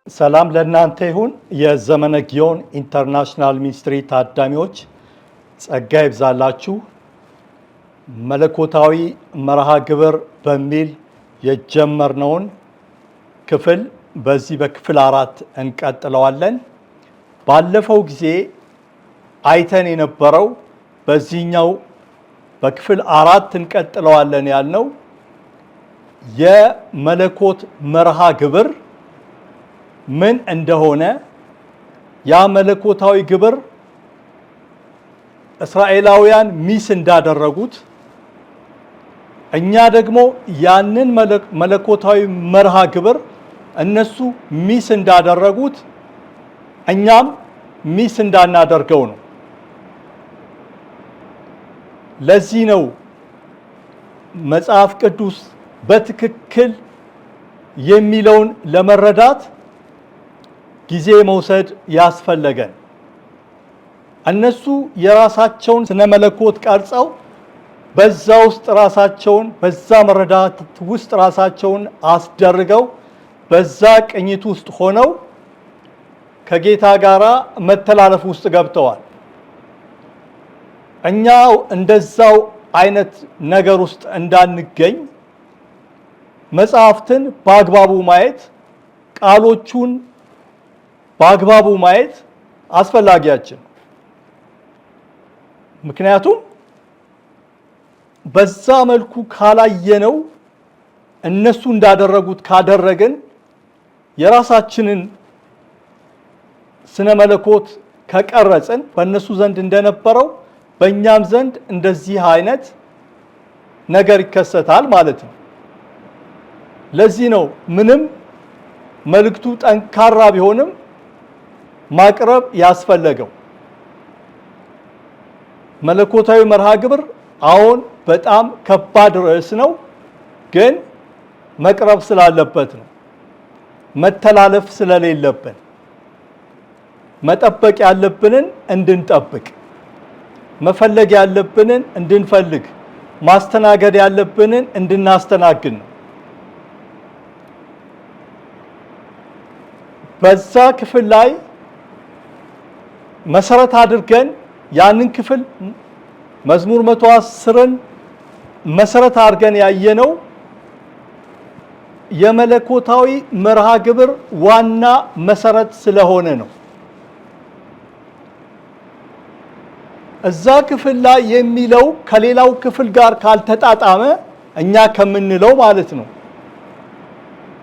ሰላም ለእናንተ ይሁን። የዘመነ ጊዮን International Ministry ታዳሚዎች ጸጋ ይብዛላችሁ። መለኮታዊ መርሃ ግብር በሚል የጀመርነውን ክፍል በዚህ በክፍል 4 እንቀጥለዋለን። ባለፈው ጊዜ አይተን የነበረው በዚህኛው በክፍል 4 እንቀጥለዋለን ያልነው የመለኮት መርሃ ግብር ምን እንደሆነ፣ ያ መለኮታዊ ግብር እስራኤላውያን miss እንዳደረጉት እኛ ደግሞ ያንን መለኮታዊ መርሃ ግብር እነሱ miss እንዳደረጉት እኛም miss እንዳናደርገው ነው። ለዚህ ነው መጽሐፍ ቅዱስ በትክክል የሚለውን ለመረዳት ጊዜ መውሰድ ያስፈለገን። እነሱ የራሳቸውን ስነ መለኮት ቀርጸው በዛ ውስጥ ራሳቸውን በዛ መረዳት ውስጥ ራሳቸውን አስደርገው በዛ ቅኝት ውስጥ ሆነው ከጌታ ጋራ መተላለፍ ውስጥ ገብተዋል። እኛ እንደዛው አይነት ነገር ውስጥ እንዳንገኝ መጽሐፍትን በአግባቡ ማየት፣ ቃሎቹን በአግባቡ ማየት አስፈላጊያችን። ምክንያቱም በዛ መልኩ ካላየነው እነሱ እንዳደረጉት ካደረግን የራሳችንን ስነ መለኮት ከቀረጽን በእነሱ ዘንድ እንደነበረው በእኛም ዘንድ እንደዚህ አይነት ነገር ይከሰታል ማለት ነው። ለዚህ ነው ምንም መልእክቱ ጠንካራ ቢሆንም ማቅረብ ያስፈለገው። መለኮታዊ መርሃ ግብር አሁን በጣም ከባድ ርዕስ ነው፣ ግን መቅረብ ስላለበት ነው። መተላለፍ ስለሌለብን መጠበቅ ያለብንን እንድንጠብቅ፣ መፈለግ ያለብንን እንድንፈልግ፣ ማስተናገድ ያለብንን እንድናስተናግድ ነው። በዛ ክፍል ላይ መሰረት አድርገን ያንን ክፍል መዝሙር 110ን መሰረት አድርገን ያየነው የመለኮታዊ መርሃ ግብር ዋና መሰረት ስለሆነ ነው። እዛ ክፍል ላይ የሚለው ከሌላው ክፍል ጋር ካልተጣጣመ እኛ ከምንለው ማለት ነው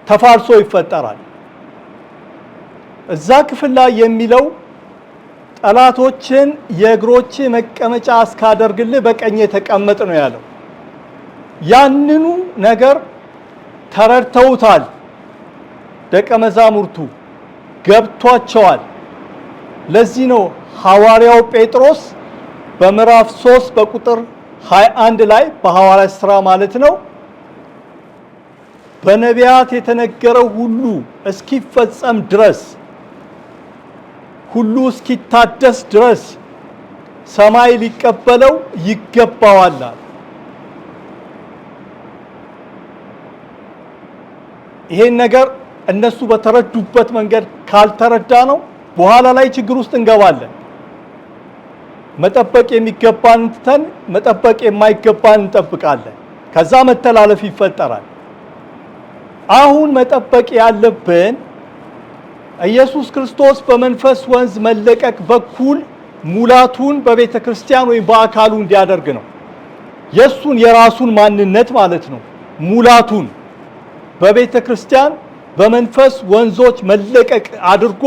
ተፋርሶ ይፈጠራል። እዛ ክፍል ላይ የሚለው ጠላቶችን የእግሮች መቀመጫ እስካደርግልህ በቀኜ ተቀመጥ ነው ያለው። ያንኑ ነገር ተረድተውታል ደቀ መዛሙርቱ፣ ገብቷቸዋል። ለዚህ ነው ሐዋርያው ጴጥሮስ በምዕራፍ 3 በቁጥር 21 ላይ በሐዋርያት ሥራ ማለት ነው በነቢያት የተነገረው ሁሉ እስኪፈጸም ድረስ ሁሉ እስኪታደስ ድረስ ሰማይ ሊቀበለው ይገባዋል። ይሄን ነገር እነሱ በተረዱበት መንገድ ካልተረዳ ነው በኋላ ላይ ችግር ውስጥ እንገባለን። መጠበቅ የሚገባን ትተን መጠበቅ የማይገባን እንጠብቃለን። ከዛ መተላለፍ ይፈጠራል። አሁን መጠበቅ ያለብን ኢየሱስ ክርስቶስ በመንፈስ ወንዝ መለቀቅ በኩል ሙላቱን በቤተክርስቲያን ወይም በአካሉ እንዲያደርግ ነው። የሱን የራሱን ማንነት ማለት ነው። ሙላቱን በቤተክርስቲያን በመንፈስ ወንዞች መለቀቅ አድርጎ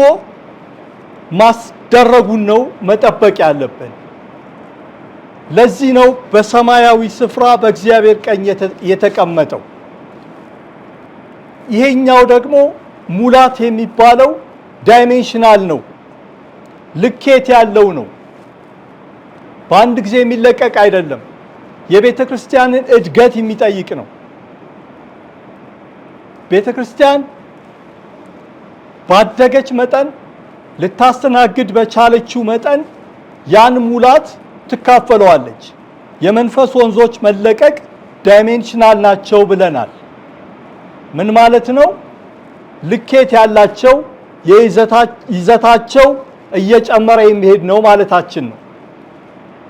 ማስደረጉን ነው መጠበቅ ያለብን። ለዚህ ነው በሰማያዊ ስፍራ በእግዚአብሔር ቀኝ የተቀመጠው። ይሄኛው ደግሞ ሙላት የሚባለው dimensional ነው፣ ልኬት ያለው ነው። በአንድ ጊዜ የሚለቀቅ አይደለም። የቤተ ክርስቲያንን እድገት የሚጠይቅ ነው። ቤተ ክርስቲያን ባደገች መጠን፣ ልታስተናግድ በቻለችው መጠን ያን ሙላት ትካፈለዋለች። የመንፈስ ወንዞች መለቀቅ dimensional ናቸው ብለናል። ምን ማለት ነው? ልኬት ያላቸው፣ የይዘታቸው እየጨመረ የሚሄድ ነው ማለታችን ነው።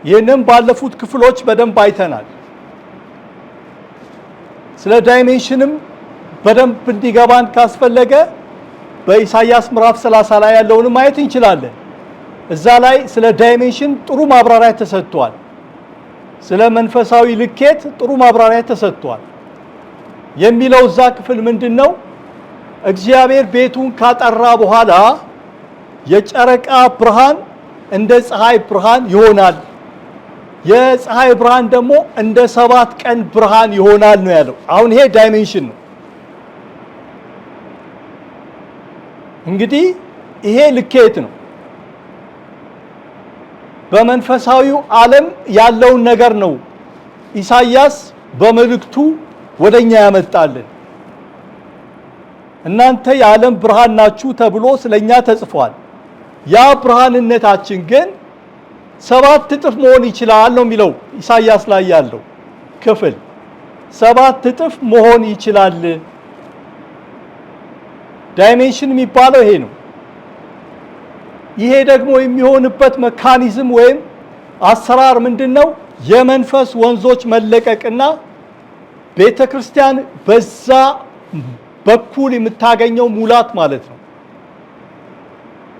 ይህንም ባለፉት ክፍሎች በደንብ አይተናል። ስለ dimension ም በደንብ እንዲገባን ካስፈለገ በኢሳይያስ ምዕራፍ 30 ላይ ያለውን ማየት እንችላለን። እዛ ላይ ስለ dimension ጥሩ ማብራሪያ ተሰጥቷል። ስለ መንፈሳዊ ልኬት ጥሩ ማብራሪያ ተሰጥቷል። የሚለው እዛ ክፍል ምንድን ነው? እግዚአብሔር ቤቱን ካጠራ በኋላ የጨረቃ ብርሃን እንደ ፀሐይ ብርሃን ይሆናል፣ የፀሐይ ብርሃን ደግሞ እንደ 7 ቀን ብርሃን ይሆናል ነው ያለው። አሁን ይሄ dimension ነው። እንግዲህ ይሄ ልኬት ነው። በመንፈሳዊው ዓለም ያለውን ነገር ነው ኢሳይያስ በመልእክቱ ወደኛ ያመጣልን። እናንተ የዓለም ብርሃን ናችሁ ተብሎ ስለኛ ተጽፏል። ያ ብርሃንነታችን ግን 7 እጥፍ መሆን ይችላል ነው የሚለው ኢሳይያስ ላይ ያለው ክፍል። 7 እጥፍ መሆን ይችላል። Dimension የሚባለው ይሄ ነው። ይሄ ደግሞ የሚሆንበት mechanism ወይም አሰራር ምንድን ነው? የመንፈስ ወንዞች መለቀቅና ቤተ ክርስቲያን በዛ በኩል የምታገኘው ሙላት ማለት ነው።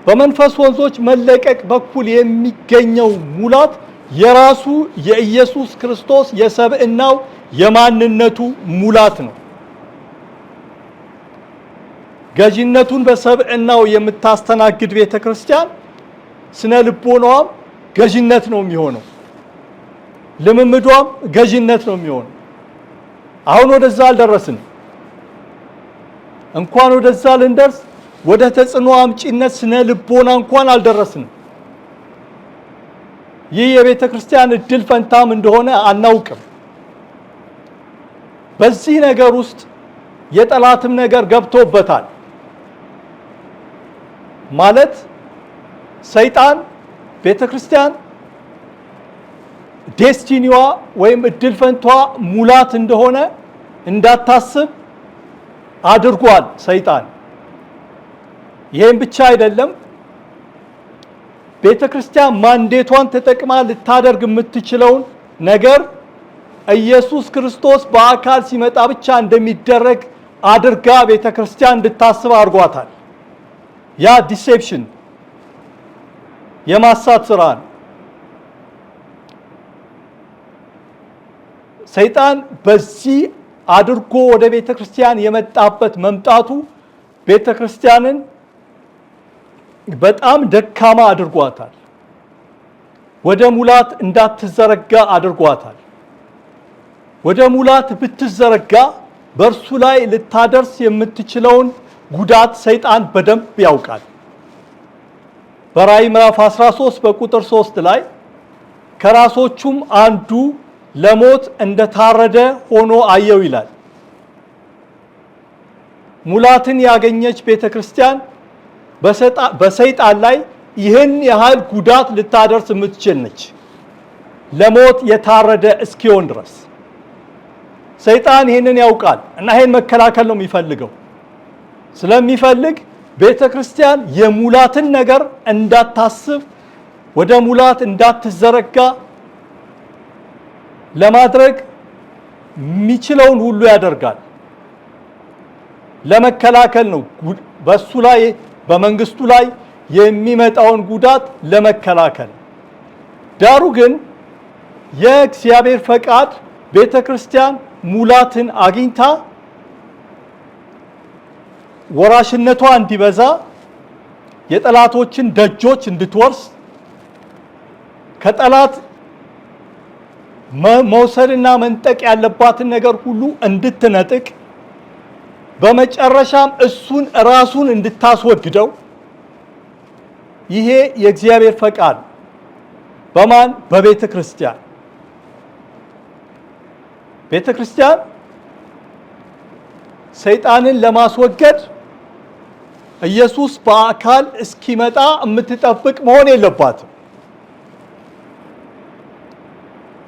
በመንፈስ ወንዞች መለቀቅ በኩል የሚገኘው ሙላት የራሱ የኢየሱስ ክርስቶስ የሰብዕናው የማንነቱ ሙላት ነው። ገዢነቱን በሰብዕናው የምታስተናግድ ቤተ ክርስቲያን ስነ ልቦናዋም ገዢነት ነው የሚሆነው። ልምምዷም ገዢነት ነው የሚሆነው። አሁን ወደዛ አልደረስንም። እንኳን ወደዛ ልንደርስ ወደ ተጽዕኖ አምጪነት ስነ ልቦና እንኳን አልደረስንም። ይህ የቤተ ክርስቲያን እድል ፈንታም እንደሆነ አናውቅም። በዚህ ነገር ውስጥ የጠላትም ነገር ገብቶበታል። ማለት ሰይጣን ቤተ ክርስቲያን destiny ዋ ወይም እድል ፈንቷ ሙላት እንደሆነ እንዳታስብ አድርጓል ሰይጣን። ይሄን ብቻ አይደለም፣ ቤተ ክርስቲያን mandate ቷን ተጠቅማ ልታደርግ የምትችለውን ነገር ኢየሱስ ክርስቶስ በአካል ሲመጣ ብቻ እንደሚደረግ አድርጋ ቤተ ክርስቲያን እንድታስብ አድርጓታል። ያ deception የማሳት ስራ ነው። ሰይጣን በዚህ አድርጎ ወደ ቤተ ክርስቲያን የመጣበት መምጣቱ ቤተ ክርስቲያንን በጣም ደካማ አድርጓታል። ወደ ሙላት እንዳትዘረጋ አድርጓታል። ወደ ሙላት ብትዘረጋ በእርሱ ላይ ልታደርስ የምትችለውን ጉዳት ሰይጣን በደንብ ያውቃል። በራእይ ምዕራፍ 13 በቁጥር 3 ላይ ከራሶቹም አንዱ ለሞት እንደታረደ ሆኖ አየው ይላል። ሙላትን ያገኘች ቤተ ክርስቲያን በሰይጣን ላይ ይህን ያህል ጉዳት ልታደርስ የምትችል ነች፣ ለሞት የታረደ እስኪሆን ድረስ። ሰይጣን ይህንን ያውቃል እና ይህን መከላከል ነው የሚፈልገው። ስለሚፈልግ ቤተ ክርስቲያን የሙላትን ነገር እንዳታስብ፣ ወደ ሙላት እንዳትዘረጋ ለማድረግ የሚችለውን ሁሉ ያደርጋል። ለመከላከል ነው፣ በሱ ላይ በመንግስቱ ላይ የሚመጣውን ጉዳት ለመከላከል። ዳሩ ግን የእግዚአብሔር ፈቃድ ቤተ ክርስቲያን ሙላትን አግኝታ ወራሽነቷ እንዲበዛ፣ የጠላቶችን ደጆች እንድትወርስ፣ ከጠላት መውሰድና መንጠቅ ያለባትን ነገር ሁሉ እንድትነጥቅ፣ በመጨረሻም እሱን ራሱን እንድታስወግደው ይሄ የእግዚአብሔር ፈቃድ። በማን? በቤተ ክርስቲያን። ቤተ ክርስቲያን ሰይጣንን ለማስወገድ ኢየሱስ በአካል እስኪመጣ የምትጠብቅ መሆን የለባትም።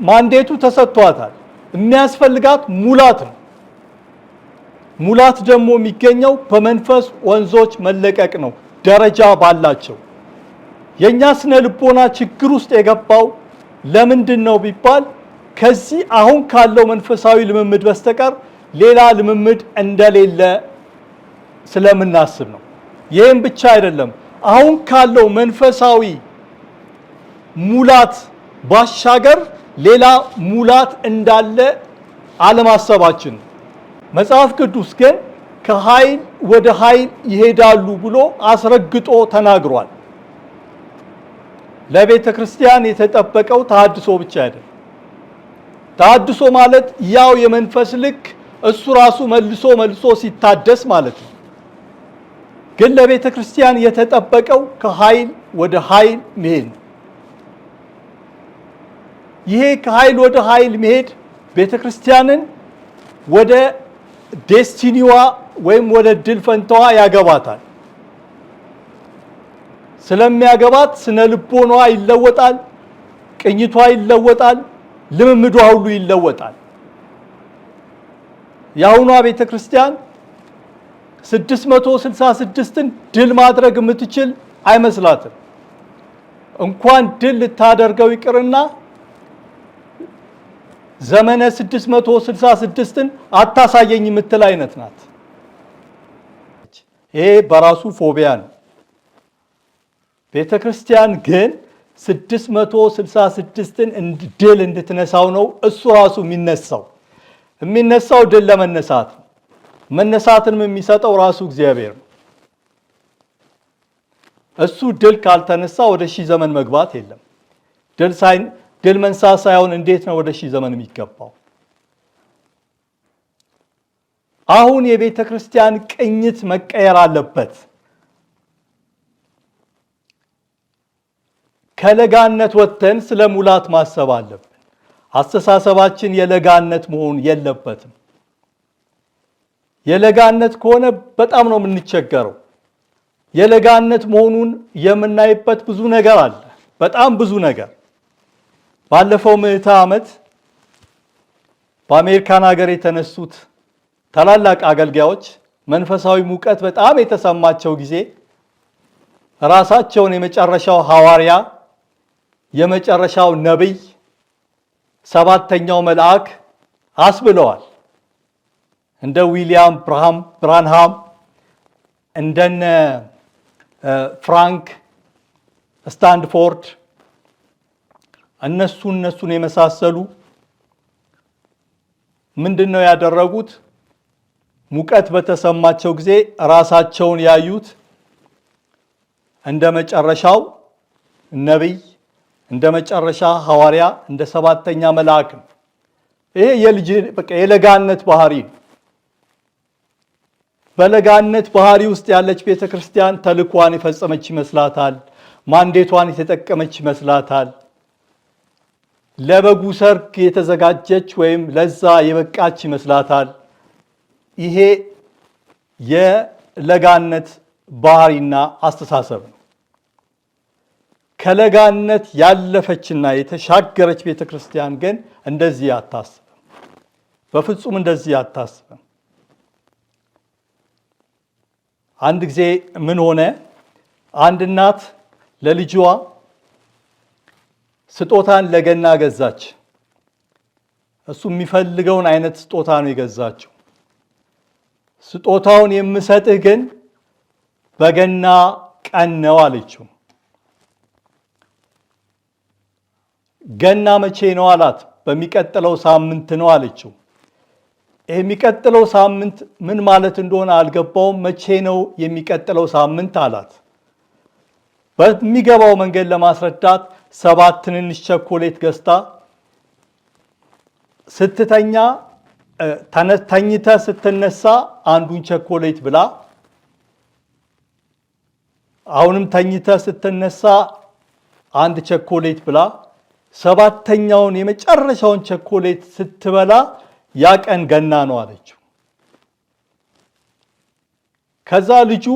Mandate ኡ ተሰጥቷታል። የሚያስፈልጋት ሙላት ነው። ሙላት ደግሞ የሚገኘው በመንፈስ ወንዞች መለቀቅ ነው፣ ደረጃ ባላቸው። የኛ ስነ ልቦና ችግር ውስጥ የገባው ለምንድን ነው ቢባል ከዚህ አሁን ካለው መንፈሳዊ ልምምድ በስተቀር ሌላ ልምምድ እንደሌለ ስለምናስብ ነው። ይህም ብቻ አይደለም፣ አሁን ካለው መንፈሳዊ ሙላት ባሻገር ሌላ ሙላት እንዳለ አለማሰባችን። መጽሐፍ ቅዱስ ግን ከኃይል ወደ ኃይል ይሄዳሉ ብሎ አስረግጦ ተናግሯል። ለቤተ ክርስቲያን የተጠበቀው ተሐድሶ ብቻ አይደለም። ተሐድሶ ማለት ያው የመንፈስ ልክ እሱ ራሱ መልሶ መልሶ ሲታደስ ማለት ነው። ግን ለቤተ ክርስቲያን የተጠበቀው ከኃይል ወደ ኃይል መሄድ ነው። ይሄ ከኃይል ወደ ኃይል መሄድ ቤተ ክርስቲያንን ወደ destiny ዋ ወይም ወደ ድል ፈንታዋ ያገባታል። ስለሚያገባት ስነ ልቦኗ ይለወጣል፣ ቅኝቷ ይለወጣል፣ ልምምዷ ሁሉ ይለወጣል። የአሁኗ ቤተ ክርስቲያን 666ን ድል ማድረግ የምትችል አይመስላትም። እንኳን ድል ልታደርገው ይቅርና ዘመነ 666ን አታሳየኝ የምትል አይነት ናት። ይሄ በራሱ ፎቢያ ነው። ቤተ ክርስቲያን ግን 666ን ድል እንድትነሳው ነው እሱ ራሱ የሚነሳው ድል ለመነሳት ነው። መነሳትንም የሚሰጠው ራሱ እግዚአብሔር ነው። እሱ ድል ካልተነሳ ወደ ሺህ ዘመን መግባት የለም። ድል መንሳት ሳይሆን እንዴት ነው ወደ ሺህ ዘመን የሚገባው? አሁን የቤተ ክርስቲያን ቅኝት መቀየር አለበት። ከለጋነት ወጥተን ስለ ሙላት ማሰብ አለብን። አስተሳሰባችን የለጋነት መሆን የለበትም። የለጋነት ከሆነ በጣም ነው የምንቸገረው። የለጋነት መሆኑን የምናይበት ብዙ ነገር አለ፣ በጣም ብዙ ነገር። ባለፈው ምዕተ ዓመት በአሜሪካን ሀገር የተነሱት ታላላቅ አገልጋዮች መንፈሳዊ ሙቀት በጣም የተሰማቸው ጊዜ ራሳቸውን የመጨረሻው ሐዋርያ፣ የመጨረሻው ነብይ፣ ሰባተኛው መልአክ አስብለዋል። እንደ ዊሊያም ብራንሃም፣ እንደነ ፍራንክ ስታንድፎርድ እነሱን የመሳሰሉ ምንድነው ያደረጉት? ሙቀት በተሰማቸው ጊዜ ራሳቸውን ያዩት እንደ መጨረሻው ነብይ፣ እንደ መጨረሻ ሐዋርያ፣ እንደ ሰባተኛ መልአክ ነው። ይሄ የልጅ በቃ የለጋነት ባህሪ ነው። በለጋነት ባህሪ ውስጥ ያለች ቤተክርስቲያን ተልኳን የፈጸመች ይመስላታል። ማንዴቷን የተጠቀመች ይመስላታል። ለበጉ ሰርግ የተዘጋጀች ወይም ለዛ የበቃች ይመስላታል። ይሄ የለጋነት ባህሪና አስተሳሰብ ነው። ከለጋነት ያለፈችና የተሻገረች ቤተክርስቲያን ግን እንደዚህ አታስብም። በፍጹም እንደዚህ አታስብም። አንድ ጊዜ ምን ሆነ? አንድ እናት ለልጇ ስጦታን ለገና ገዛች። እሱ የሚፈልገውን አይነት ስጦታ ነው የገዛችው። ስጦታውን የምሰጥህ ግን በገና ቀን ነው አለችው። ገና መቼ ነው አላት። በሚቀጥለው ሳምንት ነው አለችው። የሚቀጥለው ሳምንት ምን ማለት እንደሆነ አልገባውም። መቼ ነው የሚቀጥለው ሳምንት አላት። በሚገባው መንገድ ለማስረዳት 7 ትንንሽ ቸኮሌት ገዝታ ስትተኛ ተኝተህ ስትነሳ አንዱን ቸኮሌት ብላ፣ አሁንም ተኝተህ ስትነሳ አንድ ቸኮሌት ብላ፣ 7ኛውን የመጨረሻውን ቸኮሌት ስትበላ ያ ቀን ገና ነው አለችው። ከዛ ልጁ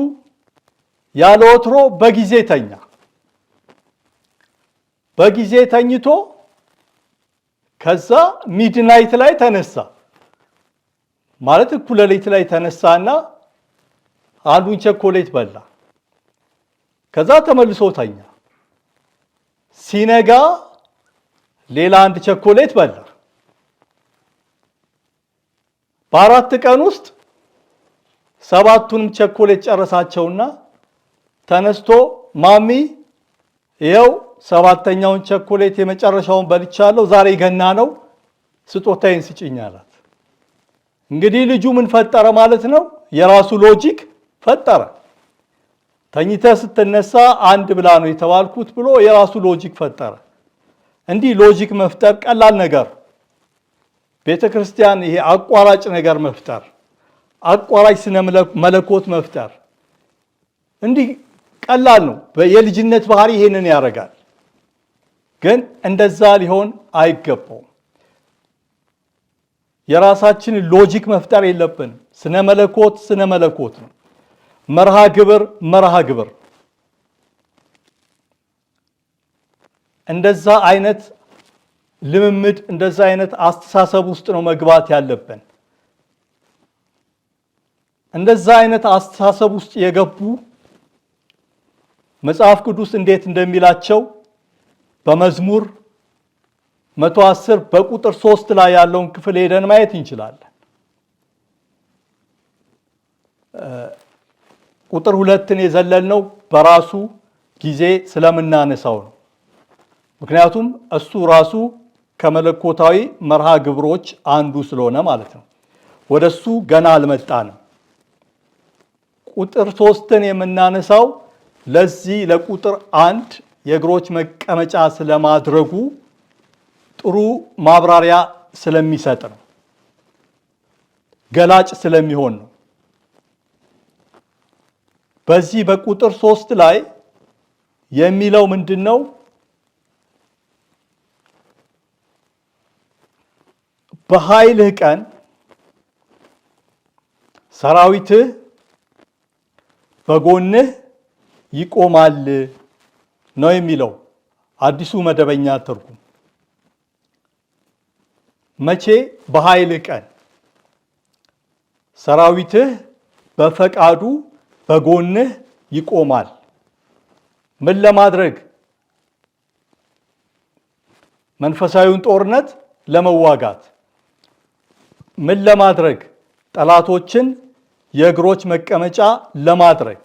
ያለ ወትሮ በጊዜ ተኛ። በጊዜ ተኝቶ ከዛ midnight ላይ ተነሳ፣ ማለት እኩለ ሌሊት ላይ ተነሳና አንዱን ቸኮሌት በላ። ከዛ ተመልሶ ተኛ። ሲነጋ ሌላ አንድ ቸኮሌት በላ። በ4 ቀን ውስጥ 7ቱንም ቸኮሌት ጨረሳቸውና ተነስቶ ማሚ ይኸው 7ኛውን ቸኮሌት የመጨረሻውን በልቻለሁ፣ ዛሬ ገና ነው፣ ስጦታዬን ስጪኝ አላት። እንግዲህ ልጁ ምን ፈጠረ ማለት ነው? የራሱ logic ፈጠረ። ተኝተህ ስትነሳ አንድ ብላ ነው የተባልኩት ብሎ የራሱ logic ፈጠረ። እንዲህ logic መፍጠር ቀላል ነገር፣ ቤተክርስቲያን ይሄ አቋራጭ ነገር መፍጠር፣ አቋራጭ ስነ መለኮት መፍጠር እንዲህ ቀላል ነው። የልጅነት ባህሪ ይሄንን ያደርጋል። ግን እንደዛ ሊሆን አይገባውም። የራሳችን logic መፍጠር የለብንም። ስነ መለኮት ስነ መለኮት ነው። መርሃ ግብር መርሃ ግብር። እንደዛ አይነት ልምምድ እንደዛ አይነት አስተሳሰብ ውስጥ ነው መግባት ያለብን። እንደዛ አይነት አስተሳሰብ ውስጥ የገቡ መጽሐፍ ቅዱስ እንዴት እንደሚላቸው በመዝሙር 110 በቁጥር 3 ላይ ያለውን ክፍል ሄደን ማየት እንችላለን። ቁጥር 2ን የዘለልነው በራሱ ጊዜ ስለምናነሳው ነው። ምክንያቱም እሱ ራሱ ከመለኮታዊ መርሃ ግብሮች አንዱ ስለሆነ ማለት ነው። ወደሱ ገና አልመጣንም። ቁጥር 3ን የምናነሳው ለዚህ ለቁጥር 1 የእግሮች መቀመጫ ስለማድረጉ ጥሩ ማብራሪያ ስለሚሰጥ ነው፣ ገላጭ ስለሚሆን ነው። በዚህ በቁጥር 3 ላይ የሚለው ምንድነው? በኃይልህ ቀን ሰራዊትህ በጎንህ ይቆማል ነው የሚለው አዲሱ መደበኛ ትርጉም። መቼ? በኃይልህ ቀን ሰራዊትህ በፈቃዱ በጎንህ ይቆማል። ምን ለማድረግ? መንፈሳዊውን ጦርነት ለመዋጋት። ምን ለማድረግ? ጠላቶችን የእግሮች መቀመጫ ለማድረግ።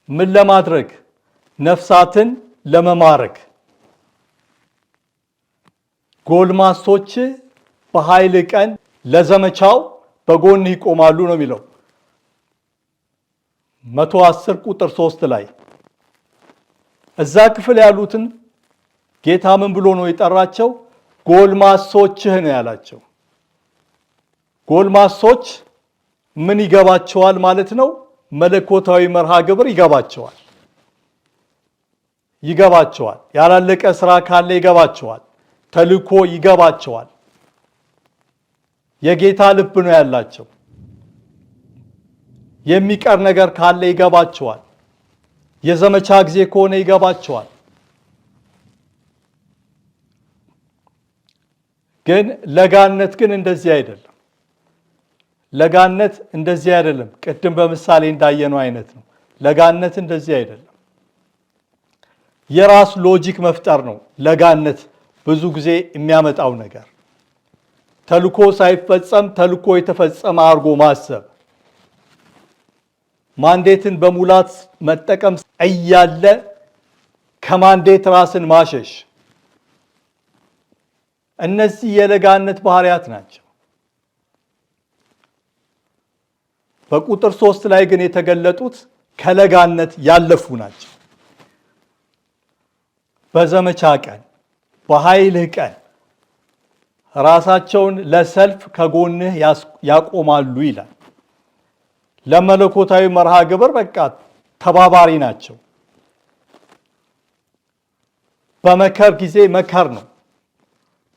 ምን ለማድረግ? ነፍሳትን ለመማረክ። ጎልማሶች በኃይል ቀን ለዘመቻው በጎን ይቆማሉ ነው የሚለው 110 ቁጥር 3 ላይ። እዛ ክፍል ያሉትን ጌታ ምን ብሎ ነው የጠራቸው? ጎልማሶችህ ነው ያላቸው። ጎልማሶች ምን ይገባቸዋል ማለት ነው? መለኮታዊ መርሃ ግብር ይገባቸዋል ይገባቸዋል። ያላለቀ ስራ ካለ ይገባቸዋል። ተልኮ ይገባቸዋል። የጌታ ልብ ነው ያላቸው። የሚቀር ነገር ካለ ይገባቸዋል። የዘመቻ ጊዜ ከሆነ ይገባቸዋል። ግን ለጋነት ግን እንደዚህ አይደለም። ለጋነት እንደዚህ አይደለም። ቅድም በምሳሌ እንዳየነው አይነት ነው። ለጋነት እንደዚህ አይደለም። የራስ logic መፍጠር ነው ለጋነት ብዙ ጊዜ የሚያመጣው ነገር። ተልኮ ሳይፈጸም ተልኮ የተፈጸመ አድርጎ ማሰብ፣ mandate ን በሙላት መጠቀም እያለ ከ mandate ራስን ማሸሽ፣ እነዚህ የለጋነት ባህሪያት ናቸው። በቁጥር 3 ላይ ግን የተገለጡት ከለጋነት ያለፉ ናቸው። በዘመቻ ቀን፣ በኃይልህ ቀን ራሳቸውን ለሰልፍ ከጎንህ ያቆማሉ ይላል። ለመለኮታዊ መርሃ ግብር በቃ ተባባሪ ናቸው። በመከር ጊዜ መከር ነው።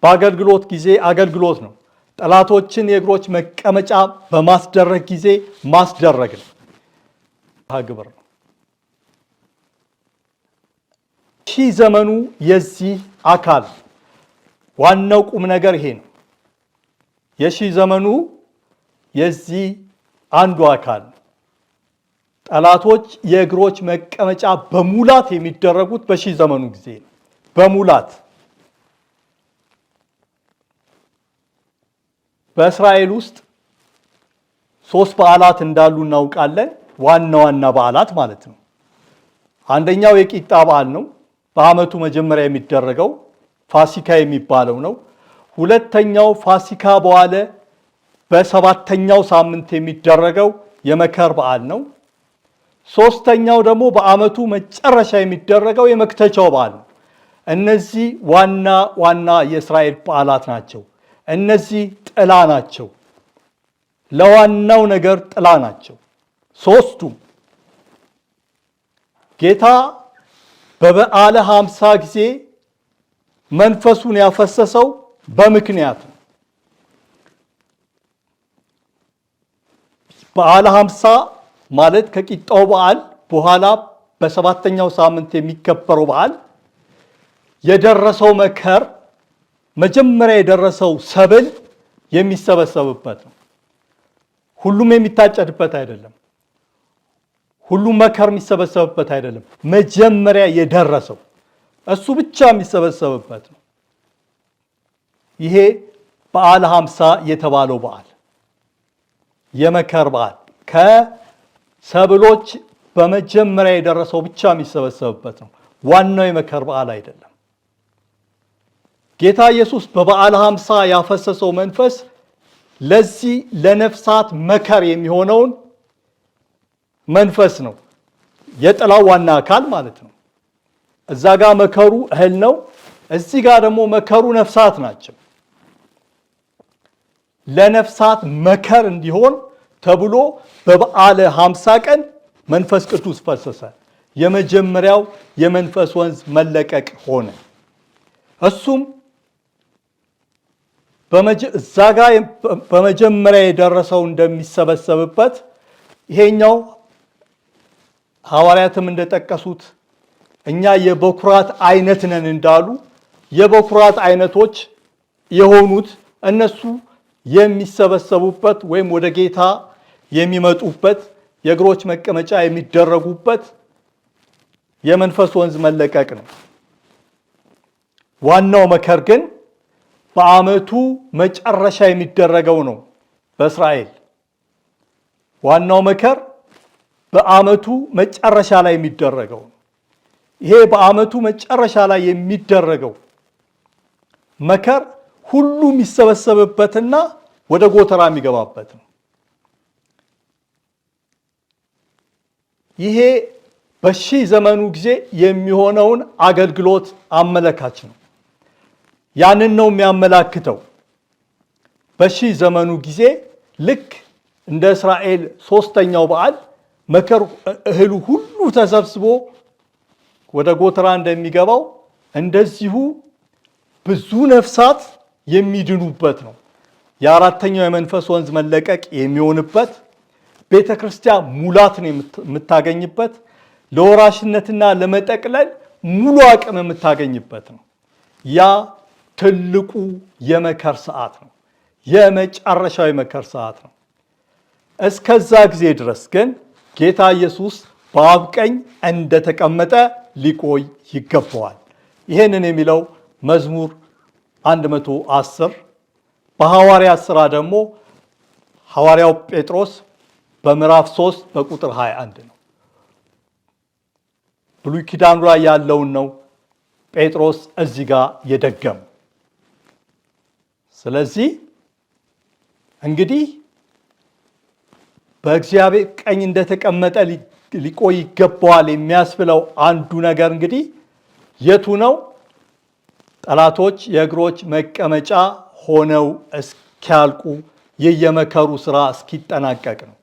በአገልግሎት ጊዜ አገልግሎት ነው። ጠላቶችን የእግሮች መቀመጫ በማስደረግ ጊዜ ማስደረግ ነው። መርሃ ግብር ነው። ሺህ ዘመኑ የዚህ አካል ዋናው ቁም ነገር ይሄ ነው። የሺህ ዘመኑ የዚህ አንዱ አካል ጠላቶች የእግሮች መቀመጫ በሙላት የሚደረጉት በሺህ ዘመኑ ጊዜ ነው። በሙላት በእስራኤል ውስጥ 3 በዓላት እንዳሉ እናውቃለን። ዋና ዋና በዓላት ማለት ነው። አንደኛው የቂጣ በዓል ነው። በዓመቱ መጀመሪያ የሚደረገው ፋሲካ የሚባለው ነው። ሁለተኛው ፋሲካ በኋላ በሰባተኛው ሳምንት የሚደረገው የመከር በዓል ነው። ሶስተኛው ደግሞ በዓመቱ መጨረሻ የሚደረገው የመክተቻው በዓል ነው። እነዚህ ዋና ዋና የእስራኤል በዓላት ናቸው። እነዚህ ጥላ ናቸው። ለዋናው ነገር ጥላ ናቸው። ሶስቱም ጌታ በበዓለ 50 ጊዜ መንፈሱን ያፈሰሰው በምክንያት ነው። በዓለ 50 ማለት ከቂጣው በዓል በኋላ በሰባተኛው ሳምንት የሚከበረው በዓል የደረሰው መከር መጀመሪያ የደረሰው ሰብል የሚሰበሰብበት ነው። ሁሉም የሚታጨድበት አይደለም። ሁሉም መከር የሚሰበሰብበት አይደለም። መጀመሪያ የደረሰው እሱ ብቻ የሚሰበሰብበት ነው። ይሄ በዓለ 50 የተባለው በዓል የመከር በዓል ከሰብሎች በመጀመሪያ የደረሰው ብቻ የሚሰበሰብበት ነው። ዋናው የመከር በዓል አይደለም። ጌታ ኢየሱስ በበዓለ 50 ያፈሰሰው መንፈስ ለዚህ ለነፍሳት መከር የሚሆነውን መንፈስ ነው። የጥላው ዋና አካል ማለት ነው። እዛ ጋር መከሩ እህል ነው። እዚህ ጋር ደግሞ መከሩ ነፍሳት ናቸው። ለነፍሳት መከር እንዲሆን ተብሎ በበዓለ 50 ቀን መንፈስ ቅዱስ ፈሰሰ። የመጀመሪያው የመንፈስ ወንዝ መለቀቅ ሆነ። እሱም እዛ ጋር በመጀመሪያ የደረሰው እንደሚሰበሰብበት ይሄኛው ሐዋርያትም እንደጠቀሱት እኛ የበኩራት አይነት ነን እንዳሉ የበኩራት አይነቶች የሆኑት እነሱ የሚሰበሰቡበት ወይም ወደ ጌታ የሚመጡበት የእግሮች መቀመጫ የሚደረጉበት የመንፈስ ወንዝ መለቀቅ ነው። ዋናው መከር ግን በዓመቱ መጨረሻ የሚደረገው ነው። በእስራኤል ዋናው መከር በዓመቱ መጨረሻ ላይ የሚደረገው ነው። ይሄ በዓመቱ መጨረሻ ላይ የሚደረገው መከር ሁሉ የሚሰበሰብበትና ወደ ጎተራ የሚገባበት ነው። ይሄ በሺህ ዘመኑ ጊዜ የሚሆነውን አገልግሎት አመለካች ነው። ያንን ነው የሚያመላክተው። በሺህ ዘመኑ ጊዜ ልክ እንደ እስራኤል ሶስተኛው በዓል መከር እህሉ ሁሉ ተሰብስቦ ወደ ጎተራ እንደሚገባው እንደዚሁ ብዙ ነፍሳት የሚድኑበት ነው። የአራተኛው የመንፈስ ወንዝ መለቀቅ የሚሆንበት፣ ቤተክርስቲያን ሙላትን የምታገኝበት፣ ለወራሽነትና ለመጠቅለል ሙሉ አቅም የምታገኝበት ነው። ያ ትልቁ የመከር ሰዓት ነው። የመጨረሻው የመከር ሰዓት ነው። እስከዛ ጊዜ ድረስ ግን ጌታ ኢየሱስ በአብ ቀኝ እንደተቀመጠ ሊቆይ ይገባዋል። ይሄንን የሚለው መዝሙር 110፣ በሐዋርያት ሥራ ደግሞ ሐዋርያው ጴጥሮስ በምዕራፍ 3 በቁጥር 21 ነው። ብሉይ ኪዳኑ ላይ ያለውን ነው ጴጥሮስ እዚህ ጋር የደገመው። ስለዚህ እንግዲህ በእግዚአብሔር ቀኝ እንደተቀመጠ ሊቆይ ይገባዋል የሚያስብለው አንዱ ነገር እንግዲህ የቱ ነው? ጠላቶች የእግሮች መቀመጫ ሆነው እስኪያልቁ የየመከሩ ስራ እስኪጠናቀቅ ነው።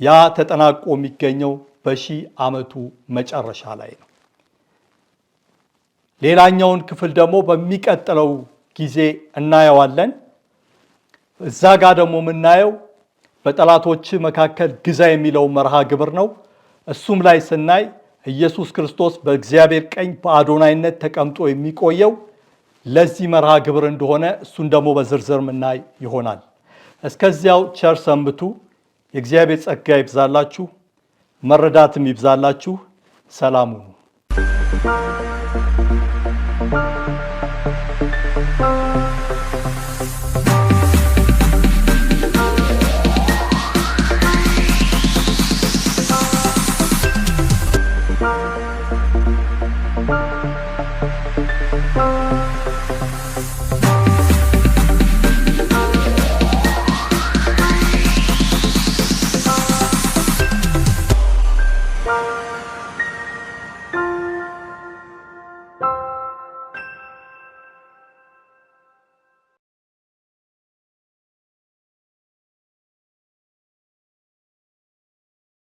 ያ ተጠናቆ የሚገኘው በ1000 ዓመቱ መጨረሻ ላይ ነው። ሌላኛውን ክፍል ደግሞ በሚቀጥለው ጊዜ እናየዋለን። እዛ ጋር ደግሞ የምናየው በጠላቶች መካከል ግዛ የሚለው መርሃ ግብር ነው። እሱም ላይ ስናይ ኢየሱስ ክርስቶስ በእግዚአብሔር ቀኝ በአዶናይነት ተቀምጦ የሚቆየው ለዚህ መርሃ ግብር እንደሆነ እሱን ደግሞ በዝርዝር ምናይ ይሆናል። እስከዚያው ቸር ሰንብቱ። የእግዚአብሔር ጸጋ ይብዛላችሁ፣ መረዳትም ይብዛላችሁ። ሰላም ሁኑ።